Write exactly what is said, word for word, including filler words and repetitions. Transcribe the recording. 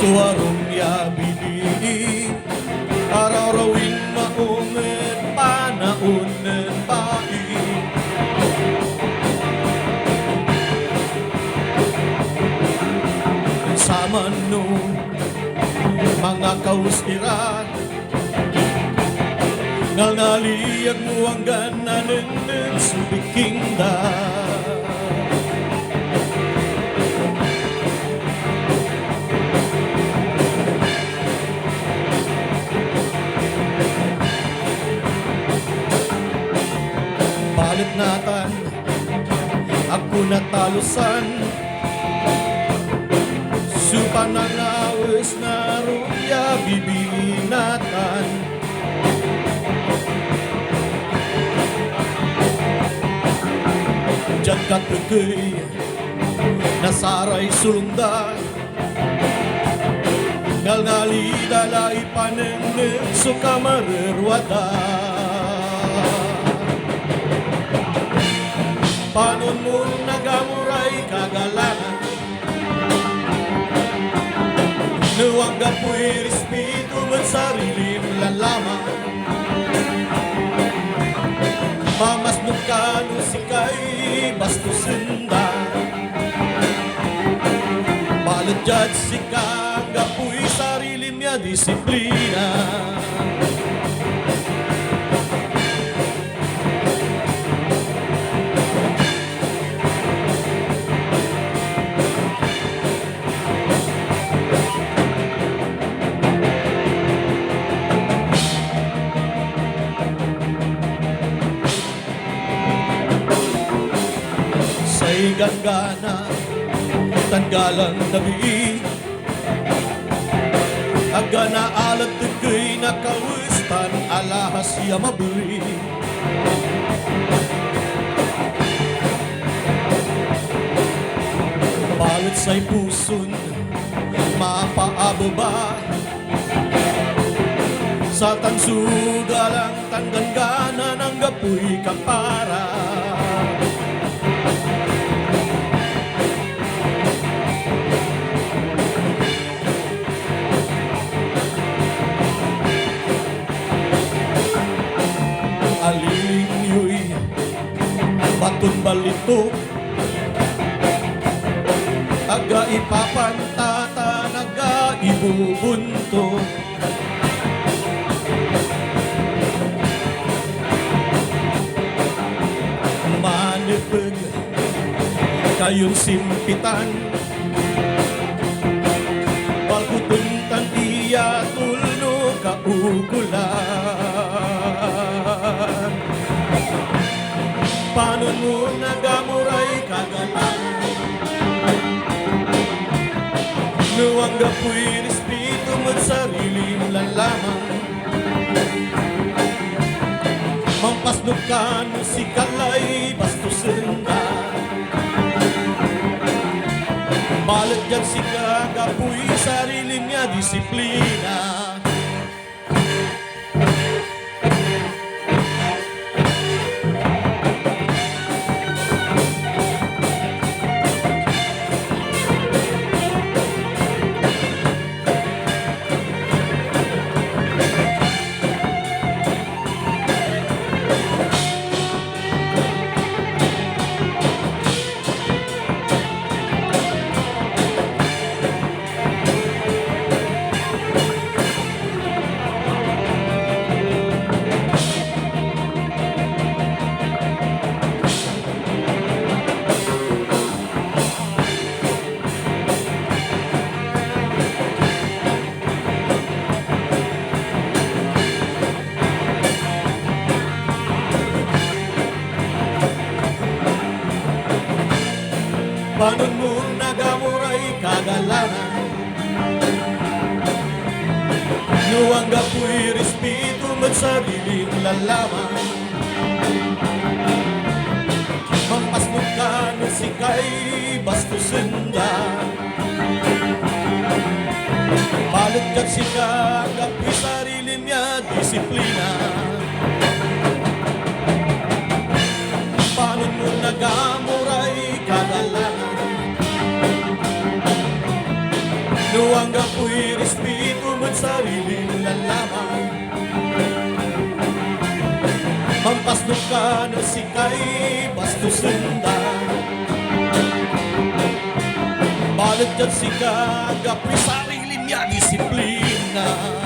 Tuarum ya bibii, ararawin maong ed panaon nen bai. Saman no mangakaus ira, ngalngali agmo anggan nanengneng so biking da. Balet natan, agko natalusan so panangawes na arum ya bibii natan. Diad katekey na saray solung da, ngalngali da lay panengneng so kamarerwa da. Panon mon nagamuray kagalangan, no anggapoy rispito ed sarilim lalaman. Mamasnok ka no sikay bastusen da. Balet diad sika, anggapoy sarilim ya disiplina. Say ganggana tan galang na bii, agka naalat tekey na kawes tan alahas ya mabli. Balet say puson mapaabeba, satan so galang tan gangganan anggapoy kapara. Aliling yoy baton balitok, aga ipapanta tan aga ibubunto. Manepeg kayon simpitan, palkoten tan iyatol no kaukolan. Panon mon nagamuray kagalangan, no anggapoy rispito ed sarilim lalaman. Mampasnok ka no sika lay bastusen da. Balet diad sika anggapoy sarilim ya disiplina. Panon mon nagamuray kagalangan, no anggapoy rispito ed sarilim lalaman. Mampasnok ka no sikay bastusen da. Balet diad sika anggapoy sarilim ya disiplina. Panon mon nagamuray kagalangan, no Anggapoy respeto met sarili la lamang. Mampasnok ka no sikay pastusen da. Balet diad sika, anggapoy sarili mia disiplina.